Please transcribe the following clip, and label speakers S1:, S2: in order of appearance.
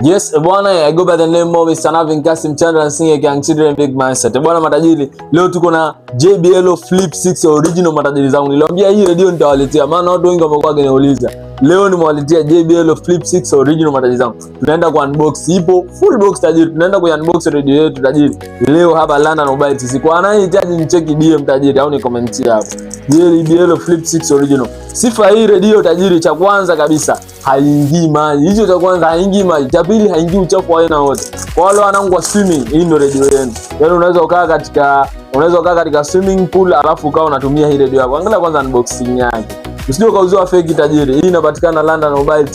S1: Yes, bwana, I go by the name of Mr. Navin Kasim Chandra Singh Young Children Big Mindset. Bwana matajiri, leo tuko na JBL Flip 6 original matajiri zangu. Niliwaambia hii redio nitawaletea, maana watu wengi wamekuwa wakiniuliza. Leo nimewaletea JBL Flip 6 original matajiri zangu. Tunaenda kwa unbox, ipo full box tajiri. Tunaenda kwa unbox redio yetu tajiri. Leo hapa London Mobile TC. Kwa anayehitaji nicheki DM tajiri au ni comment hapo. JBL Flip 6 original. Sifa hii redio tajiri, cha kwanza kabisa haingii maji. Hicho cha kwanza haingii maji. Cha pili haingii uchafu wa aina wote. Kwa wale wanangu wa swimming, hii ndio redio yenu. Yaani unaweza ukaa katika swimming pool alafu ukawa unatumia hii redio yako. Angalia kwanza unboxing yake. Usije ukauziwa fake tajiri. Hii inapatikana London Mobile.